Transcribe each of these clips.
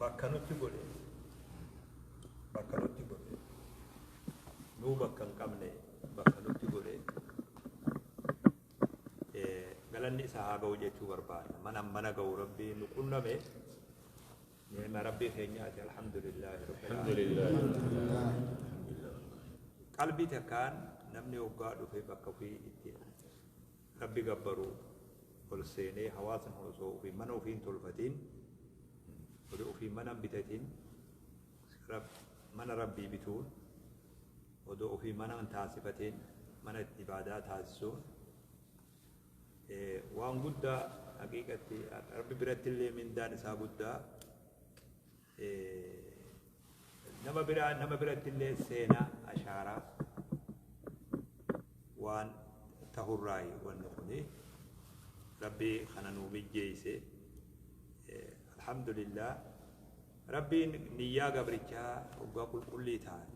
Bakka nutti godhe, bakka nutti godhe, nuu bakka hin qabne bakka nutti godhe, galanni isa haa ga'u jechuu barbaada. Mana mana ga'u Rabbii nu qunname, ni'ima Rabbii keenyaati, alhamdulillaahi rabbil aalamiin. Qalbii takkaan namni hoggaa dhufe bakka ofii itti Rabbi gabbaru ol seenee, hawaasni kun osoo ofii mana ofii hin tolfatiin, osoo ofii mana hin bitatin mana Rabbii bituun, odoo ofii mana hin taasifatin mana itti ibaadaa taasisuun waan guddaa, haqiiqatti Rabbi biratti illee mindaan isaa guddaa, nama biraa nama biratti illee seenaa ashaaraa waan tahurraayi. Wanni kuni Rabbi kana nuu mijjeeyse, alhamdulillah. Rabbiin niyyaa gabrichaa hoggaa qulqullii taate,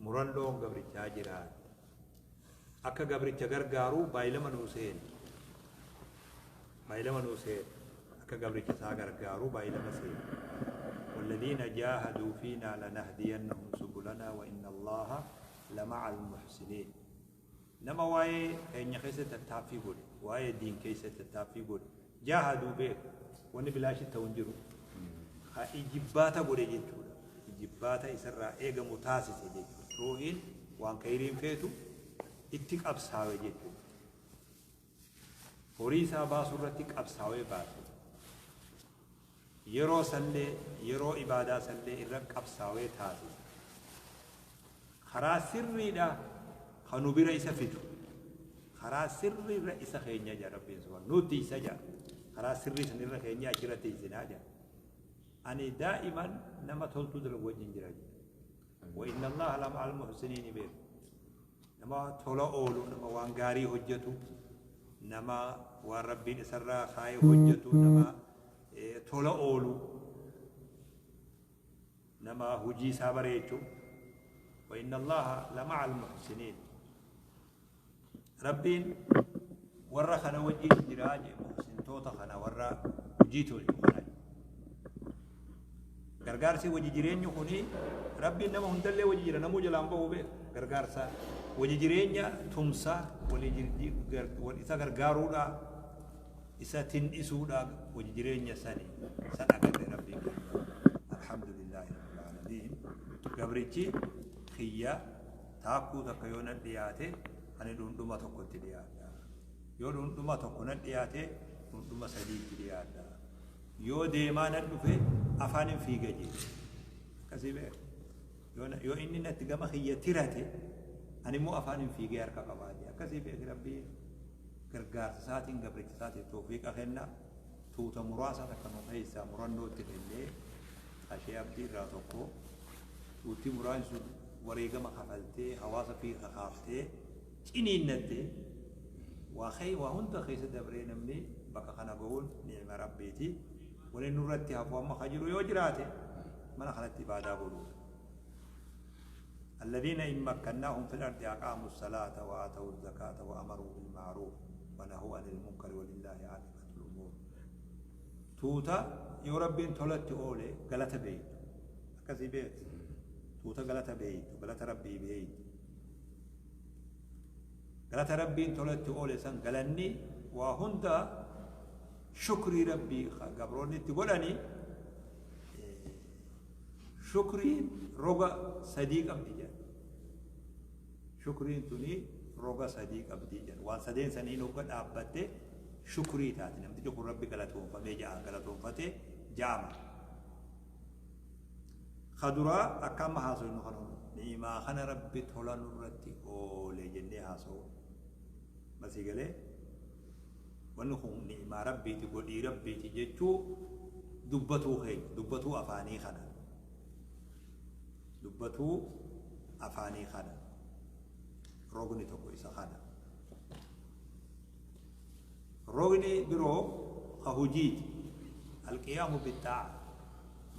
murannoon gabrichaa jiraate, akka gabricha gargaaru baay'ilama nuu seene, baay'ilama nuu seene, akka gabricha isaa gargaaru baay'ilama seene. والذين جاهدوا فينا لنهدينهم سبلنا وإن الله لمع المحسنين. Nama waa'ee keenya keessa tattaaffii godhe, waa'ee diin keessa tattaaffii godhe, jaahaduu beeku, wanni bilaashi ta'u hin jiru, ha ijibbaata godhe jechuudha, ijibbaata isarraa eegamu taasise jechuudha, ruuhiin waan kayriin feetu itti qabsaawe jechuudha, horii isaa baasuu irratti qabsaawee baase, yeroo sallee, yeroo ibaadaa sallee irra qabsaawee taasise, karaa sirriidha kanu bira isa fidu, karaa sirriirra isa keenya jaa Rabbiin subhaanahu nutti isa jaa, karaa sirrii sanirra keenya achirra teessinaa jaa. Ani daa'iman nama toltuu dalagu wajjin jira jedha. Wa inna Allaha la ma'al muhsiniin. Beeku, nama tola oolu, nama waan gaarii hojjetu, nama waan Rabbiin isarraa kaayee hojjetu, nama tola oolu, nama hujii isaa bareechu. Wa inna Allaha la ma'al muhsiniin. Rabbiin warra kana wajjin jiraa jee, muhsintoota kana, warra hujii tolchu kana. Gargaarsi wajji jireenyi kuni Rabbiin nama hundallee wajji jira, namuu jalaan bahu beeku. Gargaarsa wajji jireenya tumsa wal isa gargaaruudha, isa tin'isuudha, wajji jireenya sani san agarre. Rabbiin keenya, alhamdulillaahi rabbil aalamiin. Gabrichi kiyya taakkuu takka yoo nan dhiyaate, ani dhundhuma tokkotti dhiyaadha. Yoo dhundhuma tokko nan dhiyaate, dhundhuma sadiitti dhiyaadha. Yoo deemaa nan dhufe, afaan hin fiiga jee. Akkasii beeku. Yoo inni natti gama kiyya tirate, ani immoo afaan hin fiigee harka qabaa jee. Akkasii beeki, Rabbiin gargaarsa isaatiin gabricha isaatiin toofiiqa kenna. Tuuta muraasa takka nu keessaa murannoo itti kennee, Ashee Abdii irraa tokko, tuutti muraasni sun wareegama kafaltee, hawaasa fi kakaaftee, ciniinnattee, waa kee waa hunda keessa dabree namni bakka kana gahuun ni'ima Rabbiiti. Wani nurratti hafu amma ka jiru yoo jiraate, mana kanatti ibaadaa godhuudha. الذين إن مكناهم في الأرض أقاموا الصلاة وآتوا الزكاة وأمروا بالمعروف ونهوا عن المنكر ولله عاقبة الأمور. Tuuta yoo Rabbiin tolatti oole galata beeytu, akkasii beektu, tuuta galata beeytu, galata Rabbii beeytu, galata Rabbiin tolatti oole san, galanni waa hunda shukrii Rabbii gabroonni itti godhani. Shukriin roga sadii qabdi jedhan. Shukriin tuni roga sadii qabdi jedhan. Waan sadeen saniin hogga dhaabbatte shukrii taati, namtichi kun Rabbi galatoonfamee ja'a, galatoonfatee ja'ama. Ka duraa akka amma haasofnu kana, ni'imaa kana Rabbi tola nurratti oole jennee haasa'u masii galee, wanni kun ni'imaa Rabbiiti, godhii Rabbiiti jechuu dubbatuu keenya, dubbatuu afaanii kana, dubbatuu afaanii kana, rogni tokko isa kana. Rogni biroo ka hujiiti, alqiyaamu bixxaa'a,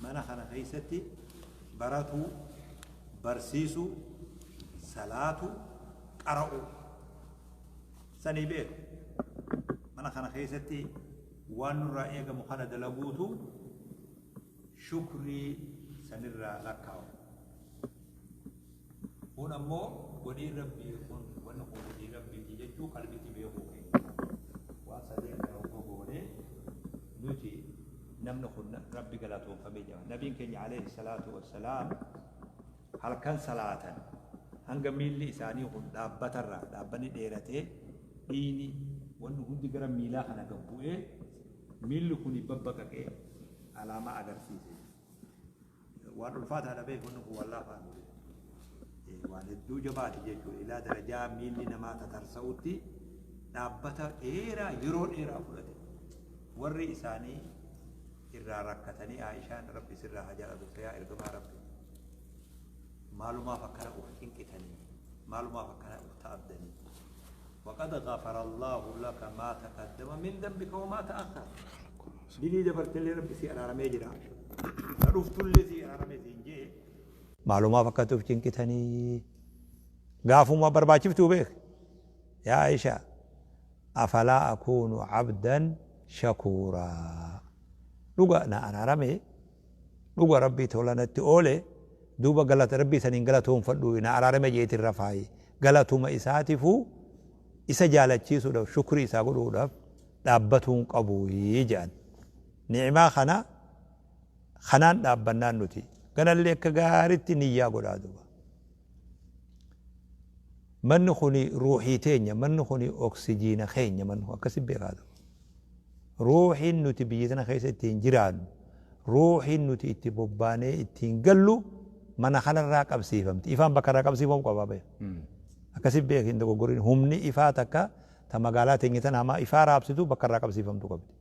mana kana keessatti baratuu, barsiisuu, salaatu, qara'uu sanii beeku. Mana kana keessatti waan nurraa eegamu kana dalaguutu. Shukrii sanirraa lakkaawu. Kun ammoo godhii Rabbii kun wanni kun godhii Rabbiiti jechuu qalbitti beekuu keenya. Waan sadeen kana hogguu goone nuti namni kun Rabbi galatoonfamee jira. Nabiin keenya alayhi salaatu wassalaam halkan salaatan hanga miilli isaanii kun dhaabbatarraa dhaabbanni dheeratee dhiini wanni hundi gara miilaa kana gad bu'ee miilli kun babbaqaqee alaamaa agarsiise. Waan ulfaataadha beeku wanni kun waan laafaa miti. Waan hedduu jabaati jechuudha. Ilaa darajaa miilli namaa tatarsa'utti dhaabbata dheeraa yeroo dheeraa fudhate. Warri isaanii irraa rakkatanii Aayishaan Rabbi sirraa haa jaalatu yaa ergamaa Rabbi. Maalumaaf akkana uf cinqitanii maalumaaf akkana uf ta'abdanii. وقد غفر الله لك ما تقدم من ذنبك وما تأخر. Dilii dabartellee Rabbi si araaramee jira. Na dhuftullee si araaramee siin jee. Maalumaaf akkatti of cinqitanii gaafuma barbaachiftuu beek. Yaa Aisha afalaa akuunu abdan shakuuraa. Dhuga na araarame dhuga Rabbii tola natti oole duuba galata Rabbii saniin galatoonfadhu na araarame jeetiin rafaayi. Galatuma isaatifuu isa jaalachiisuudhaaf shukrii isaa godhuudhaaf dhaabbatuun qabu jedhan. Ni'imaa kana kanaan dhaabbannaan nuti ganallee akka gaaritti niyyaa godhaa duuba. Manni kuni ruuxii teenya, manni kuni oksijiina keenya, manni kun akkasi beekaa duuba. Ruuxiin nuti biyya tana keessa ittiin jiraannu, ruuxiin nuti itti bobbaanee ittiin gallu mana kanarraa qabsiifamti. Ifaan bakka irraa qabsiifamu qaba beeku. Akkasi beeki hin dogoggorin. Humni ifaa takka ta magaalaa teenya tana hamaa ifaa raabsitu bakka irraa qabsiifamtu qabdi.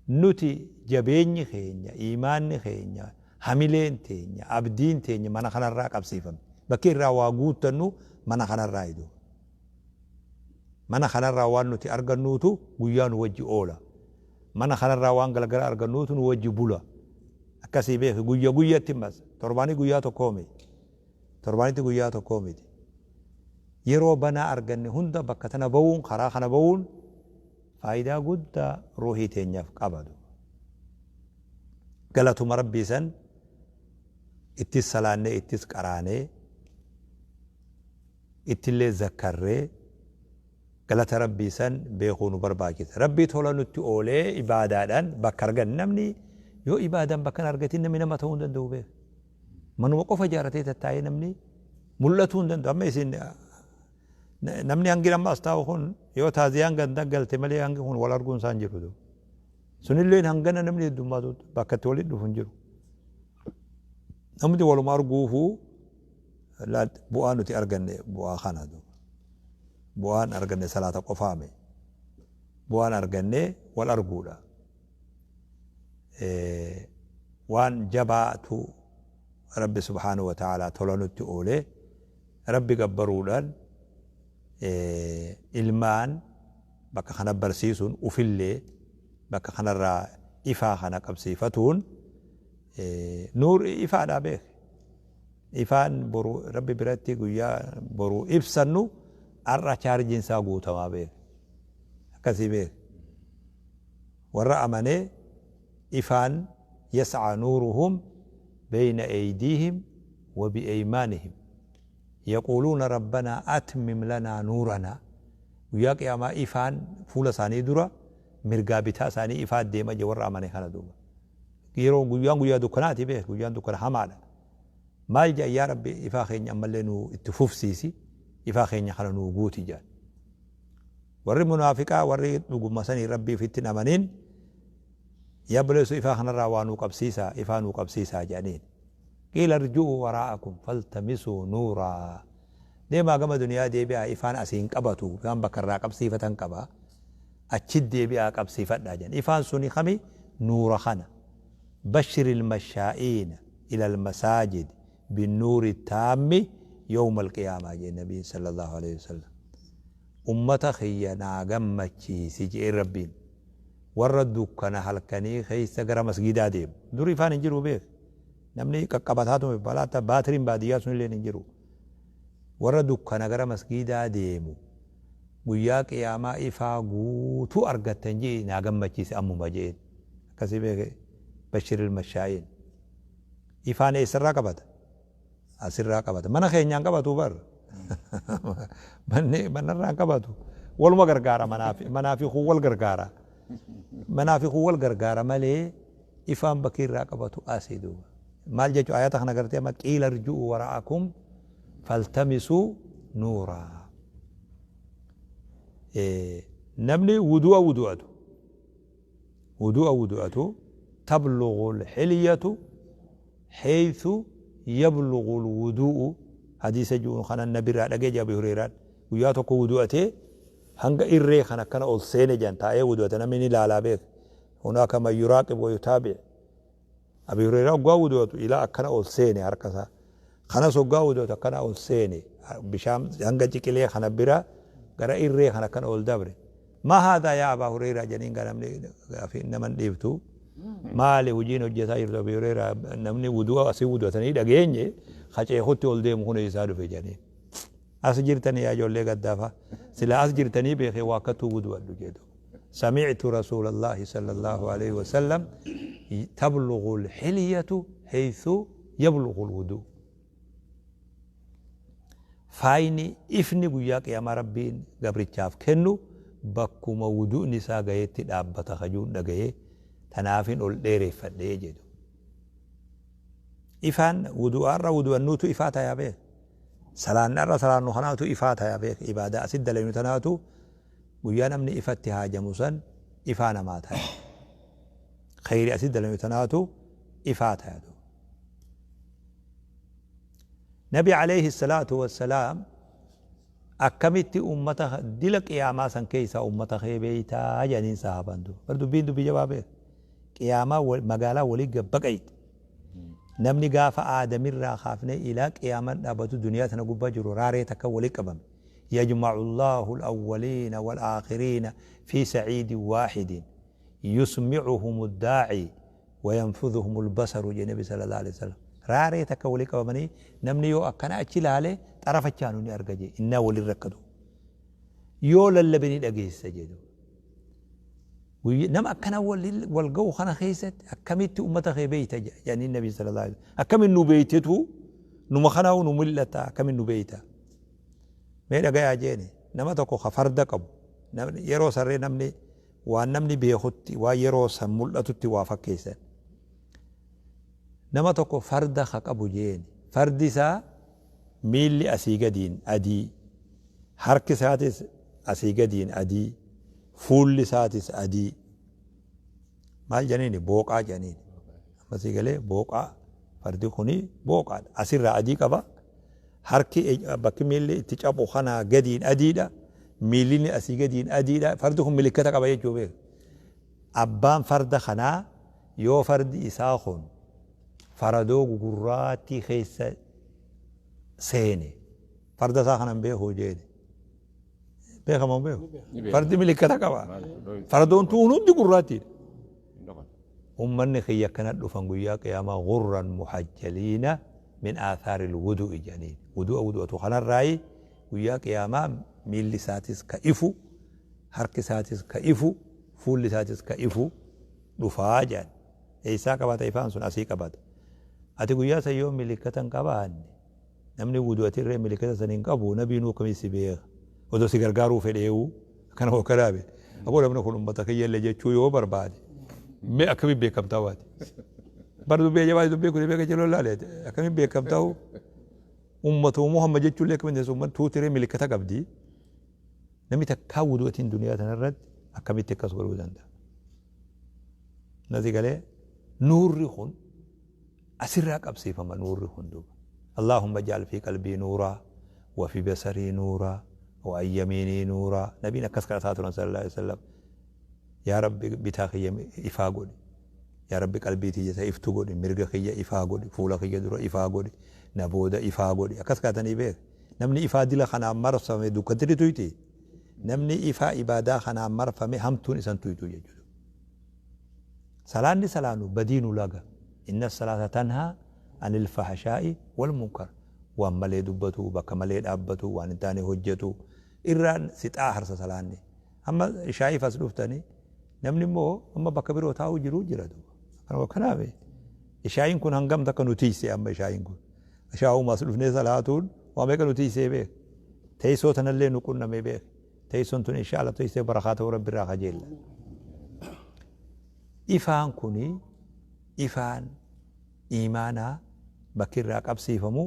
Nuti jabeenyi keenya, iimaanni keenya, hamileen teenya, abdiin teenya mana kanarraa qabsiifamti. Bakki irraa waa guuttannu mana kanarraa iddoo. Mana kanarraa waan nuti argannuutu guyyaa nu wajji oola. Mana kanarraa waan galgala argannuutu nu wajji bula. Akkasii beeki guyya guyyatti mas torbaanii guyyaa tokkoo miti. Torbaanitti guyyaa tokkoo miti. Yeroo banaa arganne hunda bakka tana ba'uun karaa kana ba'uun faayidaa guddaa ruuhii teenyaaf qaba. Galatuma Rabbii san ittis salaannee ittis qaraanee ittillee zakkarree galata Rabbii san beekuu nu barbaachisa. Rabbii tola nutti oolee ibaadaadhaan bakka argan namni yoo ibaadaan bakka hin argatin namni nama ta'uu hin danda'u beeka. Manuma qofa ijaarratee tattaa'ee namni mul'atuu hin danda'u. Amma isin namni hangi amma as taa'u kun yoo taaziyaan ganda galte malee hangi kun wal arguun isaan jiru. Sunillee hangana namni heddummaatu bakka itti walitti dhufu hin jiru. Namni waluma arguufuu bu'aa nuti arganne bu'aa kana. Bu'aan arganne salaata qofaame. Bu'aan arganne wal arguudha. Waan jabaatu Rabbi subhaanahu wa ta'ala tola nutti oolee Rabbi gabbaruudhaan ilmaan bakka kana barsiisuun ufillee bakka kanarraa ifaa kana qabsiifatuun nuur ifaadhaa beek. Ifaan boru Rabbi biratti guyyaa boru ibsannu har'a chaarjiin isaa guutamaa beek. Akkasii beek. Warra amanee ifaan yas'aa nuuruhum bayna aydiihim wa bi'aymaanihim yaquuluuna rabbanaa atmim lanaa nuuranaa. Guyyaa qiyaamaa ifaan fuula isaanii dura mirgaa bitaa isaanii ifaa deema je warra amane kana duuba. Yeroo guyyaan guyyaa dukkanaati beek guyyaan dukkana hamaadha. Maal jedhan yaa Rabbi ifaa keenya ammallee nu itti fufsiisi ifaa keenya kana nuu guuti jedhan. Warri munaafiqaa warri dhuguma sanii Rabbii ofitti hin amanin yaa obboleessu ifaa kanarraa waa nuu qabsiisaa ifaa nuu qabsiisaa jedhaniin. Qiila irji'uu waraa'akum faltamisuu nuuraa. Deemaa gama duniyaa deebi'aa ifaan asiin qabatu ifaan bakka irraa qabsiifatan qaba. Achi deebi'aa qabsiifadhaa jedhan. Ifaan suni kami nuura kana. Bashiril mashaa'iina ilal masaajid binnuuri taammi yawmal qiyaamaa jedhe nabiin sallallahu alaihi wasallam. Ummata kiyya naa gammachiisi jedheen Rabbiin. Warra dukkana halkanii keessa gara masgiidaa deemu. Dur ifaan hin jiru beek. Namni qaqqabataatuma balaata baatiriin baadiyyaa sunillee hin jiru. Warra dukkana gara masgiidaa deemu. Guyyaa qiyaamaa ifaa guutuu argattan jee naa gammachiise ammuma jeen. Akkasii beeke bashiril mashaa'iin. Ifaan eessarraa qabata? Asirraa qabata. Mana keenyaan qabatu bar. Manni manarraan qabatu. Waluma gargaara manaa fi kun wal gargaara. Manaa fi kun wal gargaara malee ifaan bakki irraa qabatu asii duuba. Maal jechuun ayata kana gartee amma qiila irji'uu wara'akum faltamisuu nuuraa. Namni wudu'a wudu'atu wudu'a wudu'atu tablughu lxilyatu حيث يبلغ الوضوء حديث جون خنا النبي را دغه ابي هريره guyyaa tokko wudu'atee hanga irree kana akkana ol seene jan taa'ee wudu'ate namni ni laalaa beek هناك من يراقب ويتابع. أبي هريرة waggaa wudu'atu ilaa akkana ol seene harka isaa kanas waggaa wudu'atu akkana ol seene bishaan hanga ciqilee kana bira gara irree kana akkana ol dabre. ما هذا يا أبا هريرة janiin gaa namni gaafii naman dhiiftu maali hojiin hojjetaa jirtu Abi Hureyra namni wudu'a asii wudu'atanii dhageenye kaceekutti ol deemu kun isaa dhufe jedhanii. As jirtanii yaa ijoollee gaddaafa sila as jirtanii beekee waa akkattuu wudu'adhu jedhu. سمعت رسول الله صلى الله عليه وسلم تبلغ الحلية حيث يبلغ الوضوء. Faayini ifni guyyaa qiyaamaa Rabbiin gabrichaaf kennu bakkuma wudu'ni isaa gaheetti dhaabbata kajuun dhagahee tanaafin ol dheereffadhee jedhu. Ifaan wudu'aarra wudu'annuutu ifaa tayaa beek. Salaannarra salaannu kanaatu ifaa tayaa beek. Ibaadaa asit dalaynu tanaatu guyyaa namni ifatti haajamu san ifaa namaa taya. Khayri asit dalaynu tanaatu ifaa taya. Nabi alayhi salaatu wassalaam akkamitti ummata dila qiyaamaa san keessaa ummata kee beeytaa jedhaniin sahaabaan duuba. Bar dubbiin dubbii jabaa beek. Qiyaamaa magaalaa walii gabbaqayte. Namni gaafa aadamirraa kaafnee ilaa qiyaamaan dhaabbatu duniyaa tana gubbaa jiru raaree takka walii qabame. يجمع الله الأولين والآخرين في سعيد واحد يسمعهم الداعي وينفذهم البصر جي النبي صلى الله عليه وسلم. raaree takka walii qabamanii namni yoo akkana achi ilaale xarafachaanu ni arga jee innaa walin rakkatu. Yoo lallabe ni dhageessa jedhu. Nama akkana wal ga'u kana keessatti akkamitti ummata kee beeyta jedhanii nabi sallallahu alaihi wasallam. Akkamiin nu beeytetu numa kanaa nu mul'ata akkamiin nu beeyta. Mee dhagayaa jeeni nama tokko ka farda qabu yeroo sarree namni waan namni beekutti waan yeroo san mul'atutti waa fakkeessan. Nama tokko farda ka qabu jeeni fardi isaa miilli asii gadiin adii harki isaatis asii gadiin adii fuulli isaatis adii maal jedhaniini booqaa jedhaniini ammasii galee booqaa fardi kuni booqaadha asirraa adii qaba harki bakki miilli itti cabu kanaa gadiin adiidha miilli asii gadiin adiidha fardi kun milikkata qaba jechuu beeka. Abbaan farda kanaa yoo fardi isaa kun faradoo gugurraattii keessa seene farda isaa kanan beeku jeene beekamoo beeku fardi milikkata qaba faradoon tuun hundi gurraattiidha. Ummanni kiyya akkana dhufan guyyaa qiyaamaa gurran muhajjaliina min aathaari lwudu'i jedhaniin wudu'a wudu'atu kanarraayi guyyaa qiyaamaa miilli isaatis ka ifu harki isaatis ka ifu fuulli isaatis ka ifu dhufaa jedhan. Eessaa qabata ifaan sun? Asii qabata. Ati guyyaa san yoo milikkata hin qabaanne namni wudu'atirree milikkata san hin qabu nabiinuu akkamii si beeka odoo si gargaaruu fedheewu akkana hokkaraabe aboo namni kun ummata kiyyallee jechuu yoo barbaade mee akkamiin beekamtaa waati bar dubbii ajabaa dubbii kun beeka jedhu laale akkamiin beekamtaa ummatu Muhammad jechuullee akkamiin teessu ummat tuutiree milikkata qabdi namni takkaa wudu'atiin duniyaa tanarratti akkamitti akkas godhuu danda'a. Nasi galee nuurri kun asirraa qabsiifama nuurri kun duuba. اللهم اجعل في قلبي نورا وفي بصري نورا وعن يميني نورا نبينا akkas kadhataa turan صلى الله عليه وسلم. Yaa Rabbi bitaa kiyya ifaa godhi. Yaa Rabbi qalbii tiyya iftu godhi mirga kiyya ifaa godhi fuula kiyya dura ifaa godhi na booda ifaa godhi akkas kaatanii beek. Namni ifaa dila kanaan marfame dukkatti tuyti. Namni ifaa ibaadaa kanaan marfame hamtuun isan tuytu jechuudha. Salaanni salaanu badiinu laga. إن الصلاة تنهى عن الفحشاء والمنكر. Waan malee dubbatu bakka malee dhaabbatu waan hin taane hojjetu irraan sixaa harsa salaanni. Amma shaayiif as dhuftanii namni immoo amma bakka biroo taa'uu jiru jira duuba. Kanaaf Ishaa'iin kun hangam takka nu tiise amma ishaa'iin kun. Ishaa'uma as dhufnee salaatuun waa meeqa nu tiisee beek. Teessoo tanallee nu qunnamee beek. Teessoon tun insha Allah teessee barakaa ta'uu Rabbi irraa kajeella. Ifaan kuni ifaan iimaanaa bakki irraa qabsiifamu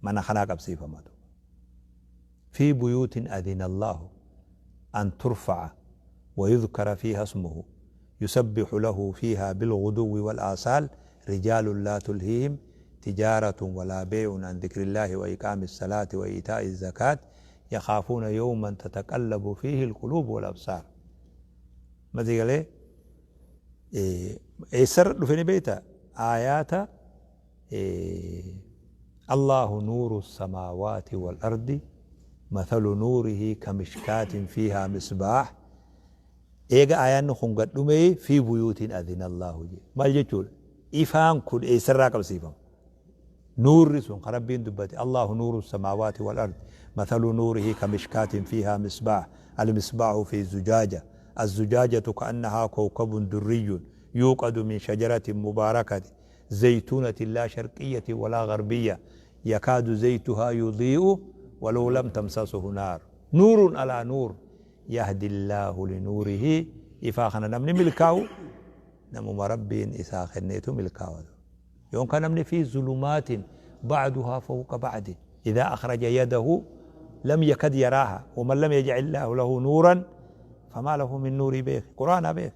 mana kanaa qabsiifamatu. في بيوت أذن الله أن ترفع ويذكر فيها اسمه يسبح له فيها بالغدو والآصال رجال لا تلهيهم تجارة ولا بيع عن ذكر الله وإقام الصلاة وإيتاء الزكاة يخافون يوما تتقلب فيه القلوب والأبصار. ما تقول إيه إيه دفني بيتا آيات إيه الله نور السماوات والأرض مثل نوره كمشكاة فيها مصباح. إيجا آيان خون قدومي في بيوت أذن الله جي ما جيتول إفان كل إيه سراك بسيفهم نور رسون خربين دبتي الله نور السماوات والأرض مثل نوره كمشكاة فيها مصباح المصباح في زجاجة الزجاجة كأنها كوكب دري يوقد من شجرة مباركة زيتونة لا شرقية ولا غربية يكاد زيتها يضيء ولو لم تمسسه نار نور على نور يهدي الله لنوره. إفاخنا نمني ملكاو نمو ربين إساخنيتو ملكاو يوم كان نمني في ظلمات بعضها فوق بعض إذا أخرج يده لم يكد يراها ومن لم يجعل الله له نورا فما له من نور بيخ قرآن بيخ.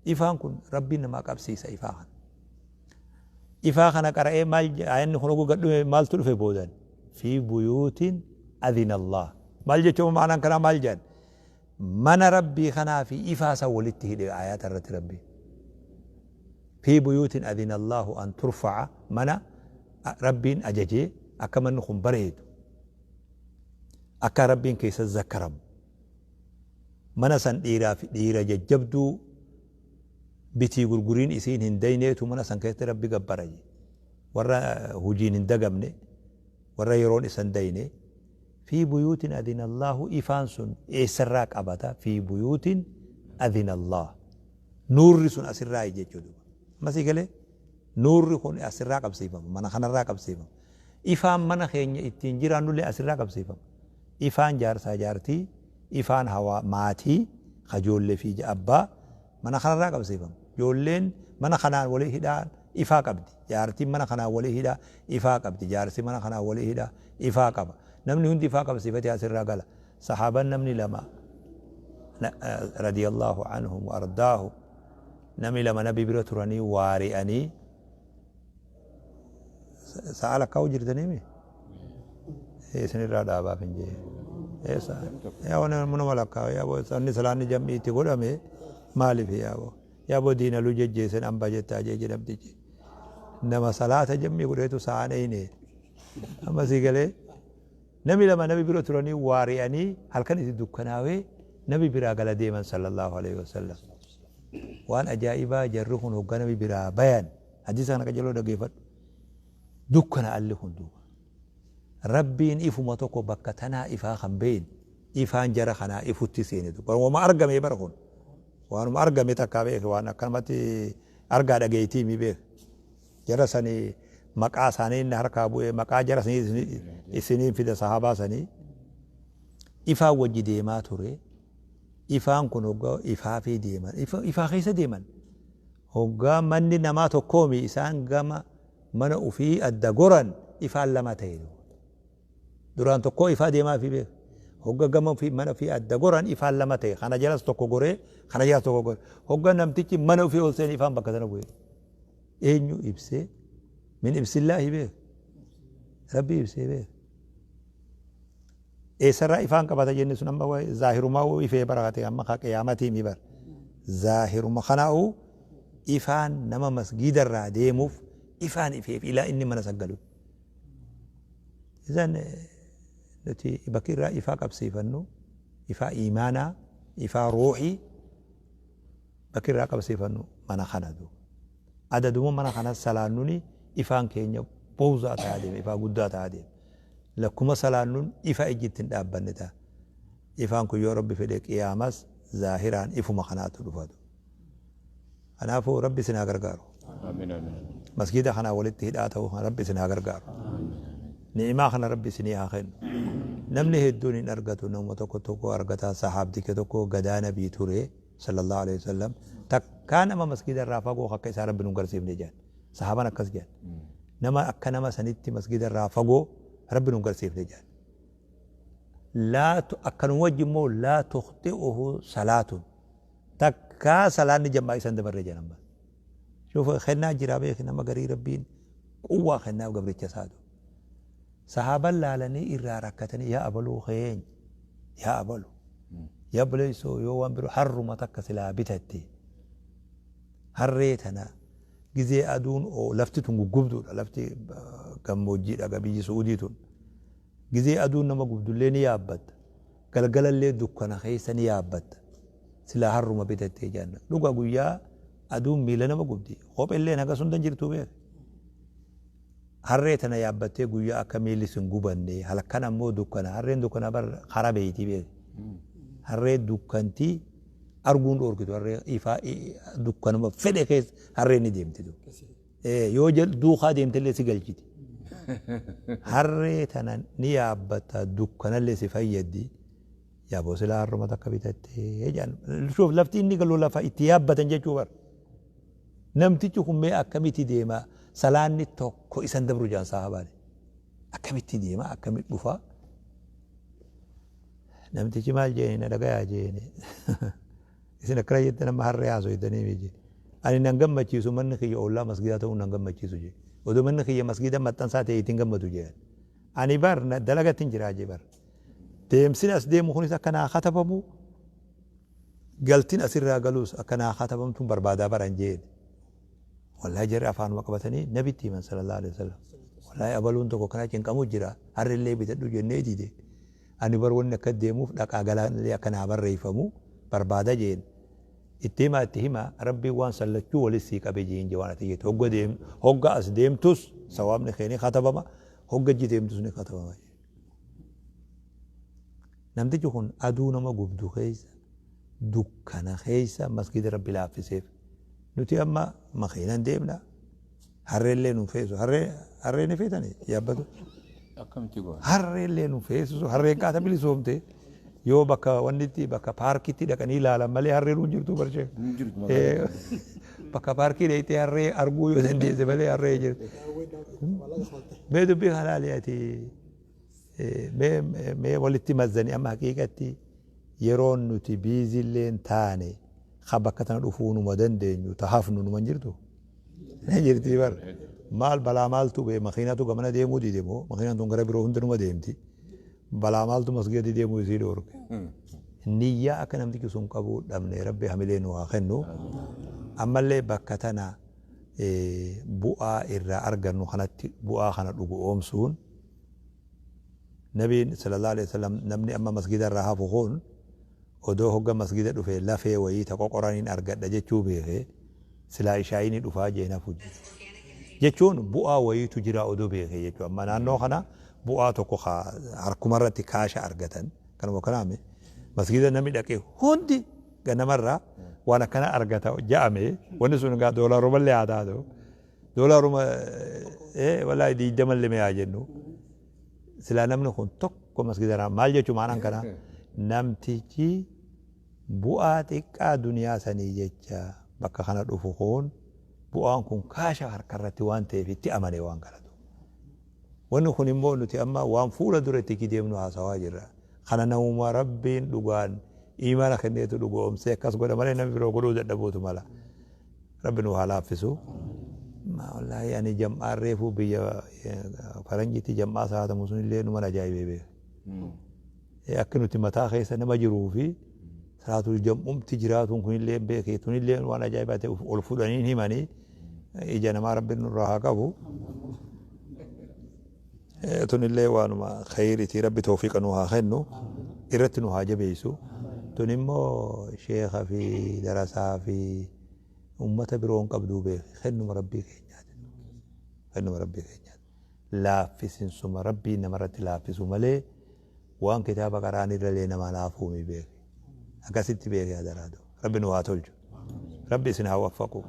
إفاخن كن ربنا ما قبسيس إفاخن إفاخنا قرأ مال عين خلقوا قدوا مال تلف بودن في بيوت أذن الله مال جتوا معنا كلام مال جن من ربي خنا في إفاسة ولته لآيات الرت ربي في بيوت أذن الله أن ترفع من ربي أججي أكمن نخم بريد أكا ربي كيس الذكرم من سن إيرا في إيرا جبدو بتي غرغرين إسين هندينيتو من سن كيس ربي جبرجي ورا هجين هندقمني ورا يرون إسان ديني في بيوت أذن الله إفانسون إسراك أبدا في بيوت أذن الله نور سن أسراي جيتشودو ما سيقلي نور كون أسراك أبسيفم من خنا راك أبسيفم إفان من خين إتنجيران نولي أسراك أبسيفم إفان جارسا جارتي إفان هوا ماتي خجول في أبا من خنا راك أبسيفم جولين من خنا ولي هدان إفاق أبدي جارتي من خنا ولي هدا إفاق أبدي جارسي من خنا ولي هدا إفاق أبا نمني هندي إفاق أبسيفتي أسر قال صحابا نمني لما رضي الله عنهم وأرضاه نمي لما نبي برتراني وارئني سألك أو جردني إيه سنرى دابا فنجي إيه يا وانا من ملكا يا أبو سني سلاني جمعي تقول أمي مالي في يا أبو يا أبو دين لوجي جيسن أم بجت أجي جنب تيجي نما صلاة جمعي قريتو سانيني أما سيقلي نبي لما نبي برتراني وارئني هل كان يدكناوي نبي برا قال ديما صلى الله عليه وسلم وان أجائبا جرخون هو نبي برا بيان حديث أنا كجلو دقيفت دكنا ألهن دوبا ربين إفو ما تكو بكتنا إفا خنبين إفان جرخنا إفو تسيني دوبا وما أرقم يبرخون وأنا ما أرقم يتكابيك وأنا كلمتي أرقى دقيتي مي بيك جرسني مقا ساني نهر كابوي مقا جرسني إسنين في الصحابة سني إفا وجدي ما تري إفان كن هو إفا في ديما إفا خيس ديما هو من نما تقومي إسان قام من أفي الدجورن إفا لما تيلو دران تقو إفا ديما في بيه هو قام في من في الدجورن إفا لما تي خنا جلس تقو جوري خنا جلس تقو جوري هو نمتيك من أفي أولسين إفا بكتنا بوي إنه إبسي من إبس الله به ربي إبسي به إيه سر إفان كبتا جنة سنم بوا ظاهر ما هو إفه بركاته أما خاك قيامتي مبر ظاهر ما خناو إفان نما مسجد الراديموف إفان إفه إلى إني من سجلوا إذن نتي بكير إفا كبسيفنو إفا إيمانا إفا روحي بكير كبسيفنو من خنادو عدد من خنا سلانوني إفان كينيا بوزا تعديم إفا قدا تعديم لكما سلانون إفا إجتن دابنتا إفان كو يا ربي فديك إيامس ظاهران إفو مخنات رفادو أنا فو ربي سنا غرغارو. Amiin amiin. Masgiida kanaa walitti hidhaa ta'uu kana Rabbi isin haa gargaaru. Ni'imaa kana Rabbi isinii haa kennu. Namni hedduun hin argatu, nama tokko tokko argata. Sahaabticha tokko gadaa nabii ture sallallahu alaihi wasallam, takkaa nama masgiida irraa fagoo akka isaa Rabbi nu garsiifne jedhan. Sahaabaan akkas jedhan. Nama akka nama sanitti masgiida irraa fagoo Rabbi nu garsiifne jedhan. Laa akkanuma wajji immoo laa tukhxi'uhu salaatun, takkaa salaanni jammaa isan dabarre jedhan. Amma shuuf kennaa jiraa beeki, nama garii Rabbiin quwwaa kennaaf gabricha isaatu. Sahaaban laalanii irraa rakkatanii, yaa abaluu keenya, yaa abalu, yaa obboleessoo, yoo waan biroo harruma takka silaa bitatte, harree tana gizee aduun lafti tun guggubduudha, lafti gammoojjiidha, biyyi Su'uudii tun gizee aduun nama gubdullee ni yaabbatta, galgalallee dukkana keessa ni yaabbatta, silaa harruma bitattee jenna. Dhuga guyyaa aduun miila nama gubdi, kopheelleen haga sundan jirtuu beek. Harree tana yaabbattee guyyaa akka miilli sin gubanne, halkan ammoo dukkana, harreen dukkana bar kara beeyti beek. Harree dukkantii arguun dhoorkitu, harree ifaa dukkanuma fedhe keessa harreen ni deemti. Yoo duukaa deemtellee si galchiti. Harree tana ni yaabbatta, dukkanallee si fayyaddi. Yaaboo silaa harruma takka bitattee jedhan. Shuuf lafti inni galu lafa itti yaabbatan jechuu bar. Namtichi kun mee akkamitti deema, salaanni tokko isan dabru jaan sahaabaan. Akkamitti deema, akkamitti dhufa? Namtichi maal jeeni, na dhagayaa jeeni. Isin akkana jettan, amma harree haasoytanii miti. Ani nan gammachiisu manni kiyya ollaa masgiidaa ta'uun nan gammachiisu jee. Odoo manni kiyya masgiida maxxansaa ta'e ittiin gammadu jee. Ani bar dalagatti hin jiraa jee bar. Deemsin as deemu kunis akka naa katabamu, galtin asirraa galuus akka naa katabamtuun barbaadaa baran jeen. Wallahi jarri afaanuma qabatanii nabitti himan sallallahu alaihi wasallam. Wallahi abaluun tokko kana cinqamu jira, harrillee bitadhu jennee dide. Ani bar wanni akka deemuuf dhaqaa galallee akka naa barreeffamu barbaada jeen. Itti himaa, itti himaa, Rabbiin waan sallachuu walis sii qabe jeen jee. Waan ati jettu hogga deem, hogga as deemtus sawaabni kee ni katabama, hogga achi deemtus ni katabama. Namtichi kun aduu nama gubdu keessa, dukkana keessa masgiida Rabbi laaffiseef. Nuti amma makiinan deemna, harreellee nu feesu, harree ni feetanii yaabbatu. Akkamitti goona? Harreellee nu feesisu, harreen qaata bilisoomte, yoo bakka wannitti bakka paarkitti dhaqanii ilaalan malee harreen hin jirtu barshee. Hin jirtu magaalaa. Bakka paarkii dhaqxee harree arguu yoo dandeesse malee harree jirtu. Mee dubbii kanaa ati mee walitti mazzanii, amma haqiiqatti yeroon nuti biizillee taane ka bakka tana dhufuu numa dandeenyu ta hafnu numa hin jirtu. Ni jirti bar. Maal balaa maaltu bee, makiinatu gamana deemuu dide moo makiinaan tun gara biroo hunda numa deemti. Balaa maaltu masgiidatti deemuu isii dhoorke? Niyyaa akka namtichi sun qabu dhabne. Rabbi hamilee nu haa kennu. Ammallee bakka tana bu'aa irraa argannu kanatti bu'aa kana dhugu oomsuun nabiin sallallahu alaihi wasallam, namni amma masgida irraa hafu kun odoo hogga masgida dhufe lafee wayii ta qoqoraniin argadha jechuu beeke, silaa ishaayini dhufaa jeen hafu jechuun bu'aa wayiitu jira odoo beeke jechuu. Amma naannoo kana bu'aa tokko harkumarratti kaasha argatan kanuma kanaame masgida namni dhaqee hundi ganamarraa waan akkana argata ja'ame. Wanni sun egaa doolaarumallee haa taatu, doolaaruma walaahi 20llee mee haa jennu, silaa namni kun tokko masgida maal jechuu maanaan kana namtichi bu'aa xiqqaa duniyaa sanii jecha bakka kana dhufu kun bu'aan kun kaasha harkarratti waan ta'eef itti amane waan kanatu. Wanni kun immoo nuti amma waan fuula dura itti deemnu haasawaa jirra. Kana namuma Rabbiin dhugaan imaana kenneetu dhugoomsee akkas godha malee namni biroo godhuu dadhabuutu mala. Rabbi nu haa laaffisu. Wallaahi ani jam'aan reefuu biyya faranjiitti jam'aa saatamu sunillee numan ajaa'ibee beeka. Akka nuti mataa keessa nama jiruu fi salaatul jam'umti jiraatuun kunillee beekee, tunillee waan ajaa'ibaa ta'e ol fudhanii himanii ija namaa Rabbiin nurraa haa qabu. Tunillee waanuma khayritii, Rabbi tawfiiqa nu haa kennu, irratti nu haa jabeessu. Tun immoo sheeka fi darasaa fi ummata biroo hin qabduu beeki, kennuma Rabbii keenyaati. Kennuma Rabbii keenyaati. Laaffisinsuma Rabbiin namarratti laaffisu malee waan kitaaba qaraan irra namaa laafuumi beeki. Akkasitti beeki hadaraatu. Rabbi nu haa tolchu. Rabbi isin haa waffaqu.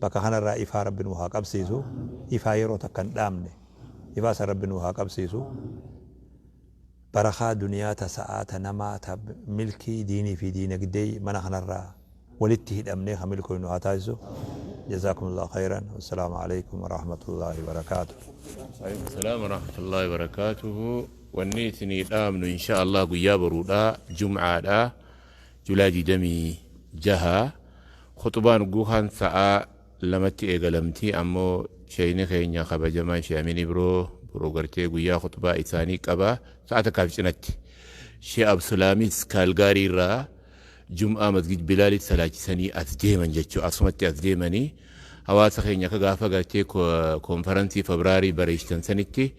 Bakka kanarraa ifaa Rabbi nu haa qabsiisu. Ifaa yeroo takka hin dhaamne. Ifaa san Rabbi nu haa qabsiisu. Barakaa duniyaa ta sa'aa ta namaa ta milkii diinii fi diinagdee mana kanarraa walitti hidhamnee ka milkooynu haa taasisu. Jazaakumullahu khayran. Wassalaamu alaikum warahmatullahi wabarakaatuh. Alaikum salaam warahmatullahi wabarakaatuhu. Wanni isinii dhaamnu insha Allah guyyaa boruudha, jum'aadha, July 26. Khuxubaan guukaan sa'aa 2tti eegalamti. Ammoo sheeyni keenya kabajamaan Shee Amin Ibroo boruu gartee guyyaa khuxubaa isaanii qaba sa'a takkaaf cinatti. Shee Absulaamis Kaalgaarii irraa jum'aa masgid Bilaalitti salaachisanii as deeman jechuu, asumatti as deemanii hawaasa keenya akka gaafa gartee koonfaransii Febraarii bareechtan sanitti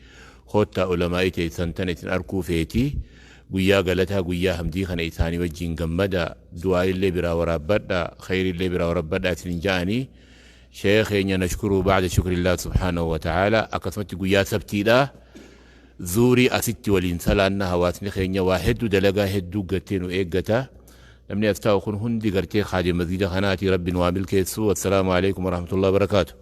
koottaa, ulamaa'ii teessan tana isin arkuu feeti. Guyyaa galataa, guyyaa hamdii kana isaanii wajjin gammada, du'aa'illee biraa waraabbadha, khayriillee biraa waraabbadha isin ja'anii. Shee keenya nashkuruu ba'da shukrillah subhaanahu wa ta'ala. Akkasumatti guyyaa sabtiidha zuurii asitti waliin salaanna. Hawaasni keenya waa hedduu, dalagaa hedduu gartee nu eeggata. Namni as taa'u kun hundi gartee kaadima masgida kanaati. Rabbi nu haa milkeessu. Wassalaamu alaikum warahmatullahi wabarakaatu.